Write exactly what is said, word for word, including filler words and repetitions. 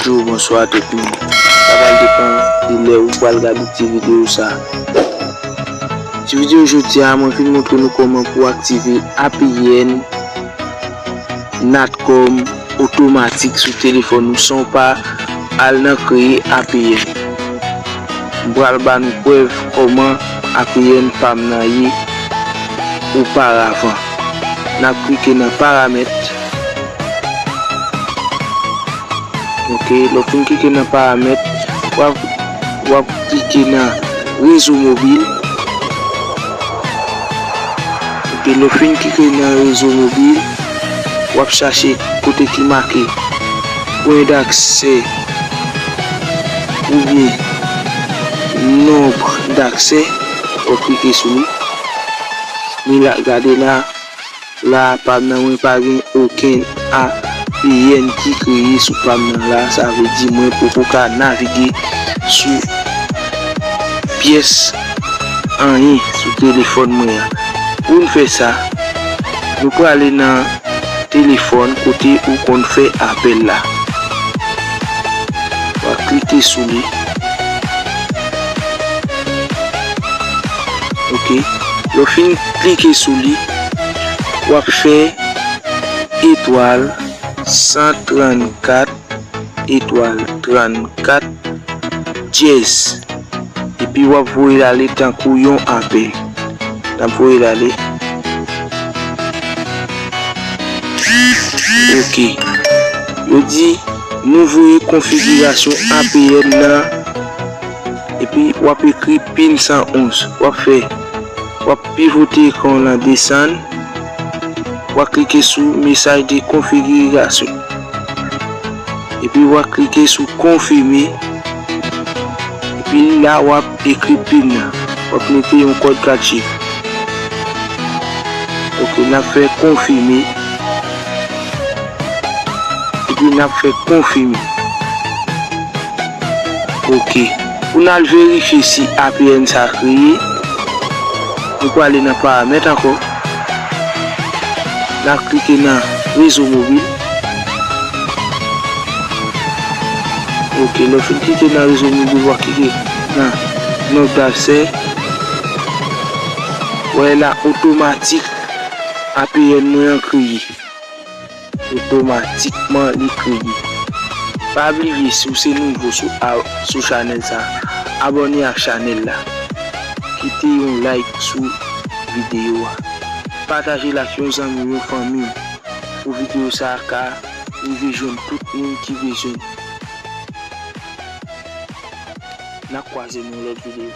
Bonjou, bonswa tout moun. Sa pral depann de lè ou pral gade ti videyo sa. Ti videyo jodi a, mwen vin montre nou kòman pou aktive A P N Natcom otomatik sou telefòn ou san w pa al nan kreye A P N. M pral ba nou prèv kòman A P N pa m nan ye oparavan. N ap klike nan paramèt. Ok, lè w fin klike nan paramèt, w ap, w ap klike nan rezo mobil. Ok, lè w fin klike nan rezo mobil, w ap chache kote ki make pwen daksè oubyen nonb daksè, w ap klike sou li. Men la, gade la, la, pa m nan mwen pa gen okenn A P N ki kreye sou pa m nan la, sa vle di mwen poko ka navige sou pyès anyen sou telefòn mwen an. Pou n fè sa, nou prale nan telefòn kote ou konn fè apèl la. W ap klike sou li. Ok. Lè w fin klike sou li, w ap fè etwal san trannkat etwal trannkat dyèz. Epi w ap voye l ale tankou yon apèl. N ap voye l ale. Ok. Yo di nou voye konfigirasyon A P N nan. Epi w ap ekri pin san onz. W ap fè, w ap pivote ekran w lan desann. W ap klike sou mesaj de konfigirasyon. Epi w ap klike sou konfime. Epi la w ap ekri pin nan. W ap mete yon kòd kat chif. Ok, n ap fè konfime. Epi n ap fè konfime. Ok. Pou n al verifye si A P N sa kreye, nou prale nan paramèt ankò. N ap klike nan rezo mobil. Ok, lè w fin klike nan rezo mobil, w ap klike nan nonb daksè. Wè la, otomatik A P N mwen an kreye. Otomatikman li kreye. Pa bliye, si w se nouvo sou a, sou chanèl sa, abòne ak chanèl la. Kite yon like sou videyo a. Pataje l ak yon zanmi w, yon fanmi w, pou videyo sa a ka rive jwenn tout moun ki bezwen l. N ap kwaze nan yon lòt videyo.